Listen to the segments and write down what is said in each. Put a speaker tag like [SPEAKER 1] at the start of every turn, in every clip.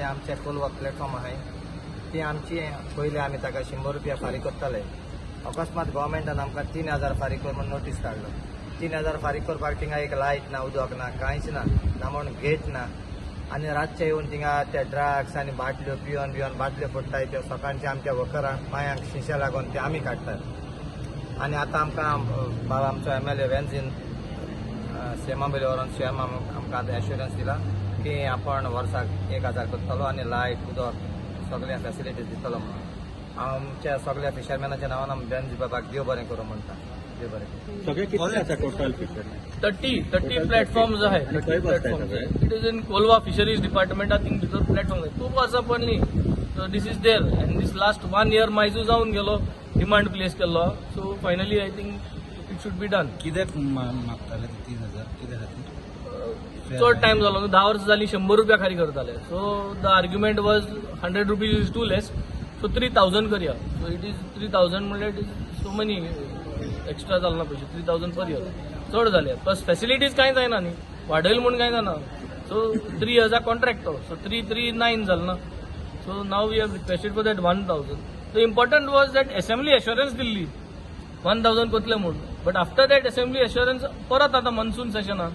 [SPEAKER 1] आमचे कोलवा प्लॅटफॉर्म आहाय ती आमची पयलीं आमी ताका 100 रुपया फारीक करताले. अकस्मात गोवोरमेंटान आमकां 3000 फारीक कर म्हूण नोटीस काडलो. 3000 फारीक करपाक थिंगा एक लायट ना, उदक ना, कांयच ना, ना म्हूण गेट ना. आनी रातचे येवन थिंगा ते ड्रग्स आनी बाटल्यो पिवन बिवन बाटल्यो फोडटाय. त्यो सकाळचे आमच्या वर्करांक पांयांक शिशे लागून ते आमी काडटात. आनी आतां आमकां बाबा आमचो एमएलए वेन्झीन सीएमा वयले व्हरोन सीएम आमकां आतां एश्युरन्स दिला की आपण वर्साक 1000 करतलो आनी लायट, उदक, सगळ्या फॅसिलिटीज दितलो म्हणून. आमच्या सगळ्या फिशरमॅनाच्या नांवान आमी बेनजी बाबाक देव बरें करूं म्हणटा, देव बरें करूं.
[SPEAKER 2] सगळे कितले आसा टोटल फिशर?
[SPEAKER 3] 30 प्लॅटफॉर्म्स आहे.
[SPEAKER 2] आनी खंय बसताय सगळे?
[SPEAKER 3] It is in Colva fisheries डिपार्टमेंटा थिंग भितर प्लॅटफॉर्म खूप वर्सां पडली. So this is there and this last one year मायजू जावन गेलो डिमांड प्लेस केल्लो. So finally I think it should be done.
[SPEAKER 4] कित्याक मागताले ते 3000 कित्या खातीर?
[SPEAKER 3] चड टायम जालो न्हू, 10 वर्सां जाली 100 रुपया खाली करताले. So the argument was ₹100 is too less, so 3000 करया. So it is 3000 म्हणल्यार it is so many extra जाल ना पयशे. 3000 पर इयर चड जाले. प्लस फॅसिलिटीज कांय जायना न्ही, वाडयल म्हूण कांय जायना. सो 3 इयर्सा कॉन्ट्रॅक्ट तो, सो 3 3 9 जाल ना. So now we have requested for that 1000. The important was that assembly assurance दिल्ली 1000 कोतले म्हूण, but after that assembly assurance परत आतां मॉन्सून सेशनान,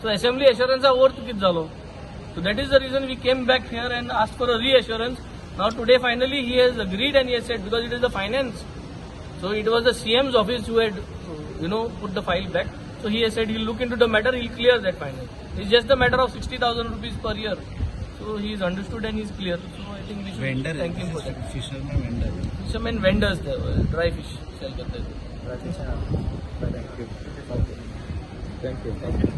[SPEAKER 3] सो असेंब्ली एश्युरन्सा वर्थ कितें जालो? So that is the reason we came back here and asked for a reassurance. Now today finally he has agreed and he has said, because it is the finance. So it was the CM's office who had put the file back. So he has said he'll look into the matter, he'll clear that finance. It's just a matter of ₹60,000 per year. So he is understood and he is clear. So I think we should
[SPEAKER 4] vendor
[SPEAKER 3] thank him for that.
[SPEAKER 4] Fisherman vendor?
[SPEAKER 3] Fishermen vendors there, dry fish sell करतात.
[SPEAKER 1] Thank you.
[SPEAKER 2] Thank you.
[SPEAKER 1] Thank you.